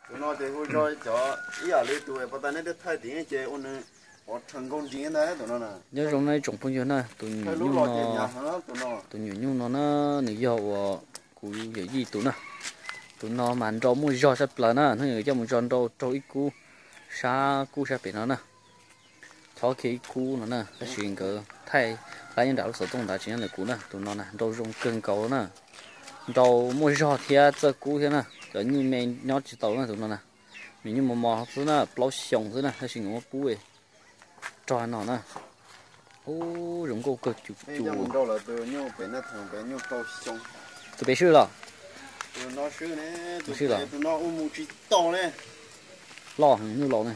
Tus no ces hu zog cov ib yam li tus pas tas neb thaij tim ces ua nws pov rhawv nkaus nrig ntag tus no na. Nyob zoo na tsoom phooj ywg na, tus nyuam nyuj no, tus nyuam nyuj no na, nws yog uas kuv yawm yij tus na. Tus no mas nrau muaj zog sab plaws na, hnub nws coj mus tso nrau raug ib kub sab kub sab pem no na. Chob kiag ib kub no na, tab sis nkawd thaij lab nyob nram lub xov tooj ntawd tsis nyob ntawm kuv na. Tus no na nrau zoo kawg nkaus na, nrau muaj zog thiab txawj kub thiab na. Cov nyuj me nyob tsis tau na tus no na. Me nyuj mos mos xwb na, plaub xyoo xwb na, tab sis nkawd muab pub rog no na. Ub, zoo nkauj kawg cuj cuj. Tus pem swb los? Swb los? Loj heev nyuj laus ne.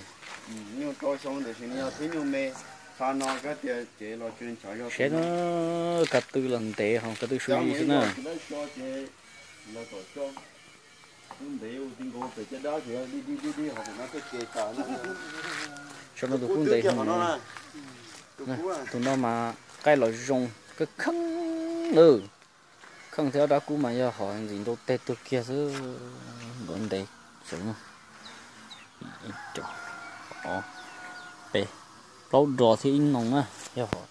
Saib na, ko tw los ntev ho ko tw su li xwb na. Saib no tus kub ntev heev. Tus no mas qaij los zoo kawg kheeb lawm. Kheej thiab dab kub mas yog hov ntxim nrau teg tuag kiag xwb, ntuav ntev xwb. Peb plaub dos thiab ib noog na, yog hov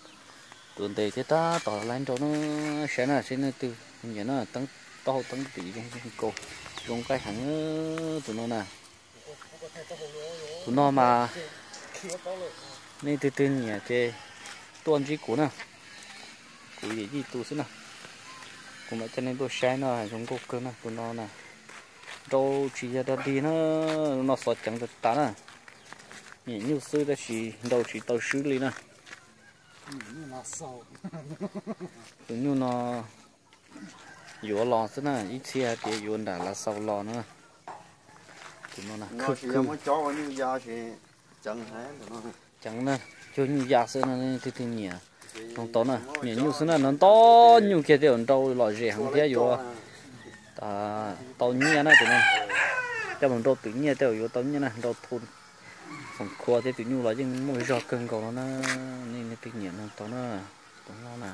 tuav ntev thiab tab tom laiv nrau na. Saib na, saib nej twg nyiam na, taub hau teeb tim zoo zoo nkaus, zoo nqaij heev tus no na. Tus no mas nej twg twg nyiam ces tuaj ntsib kuv na, kuv yawm yij tus xwb na. Kuv mam coj nej tuaj saib na, zoo nkauj kawg na tus no na. Nrau tsis yog dog dig na, no xov ceev tas tas na. Nyiam nyuj xwb tab sis nrau tsis tau swb li na. Tus nyuj no yuav los xwb na, ib txhia hais tias yuav nram Lav Xaus los na. Tus no na, ceev na, cuag nyuj ya xwb na, nej twg twg nyiam. Nrau tau na, nyiam nyuj xwb na, nrau ntau nyuj kiag tej zaum nrau lom zem heev thiab yuav tau nyiaj na tus no. Coj mus nrau twm nyiaj tej zaum yuav tau nyiaj na, nrau thau xoom khua thiab tus nyuj los yeej muaj zog kawg nkaus no na. Nej twg nyiam nrau tau na, tus no na.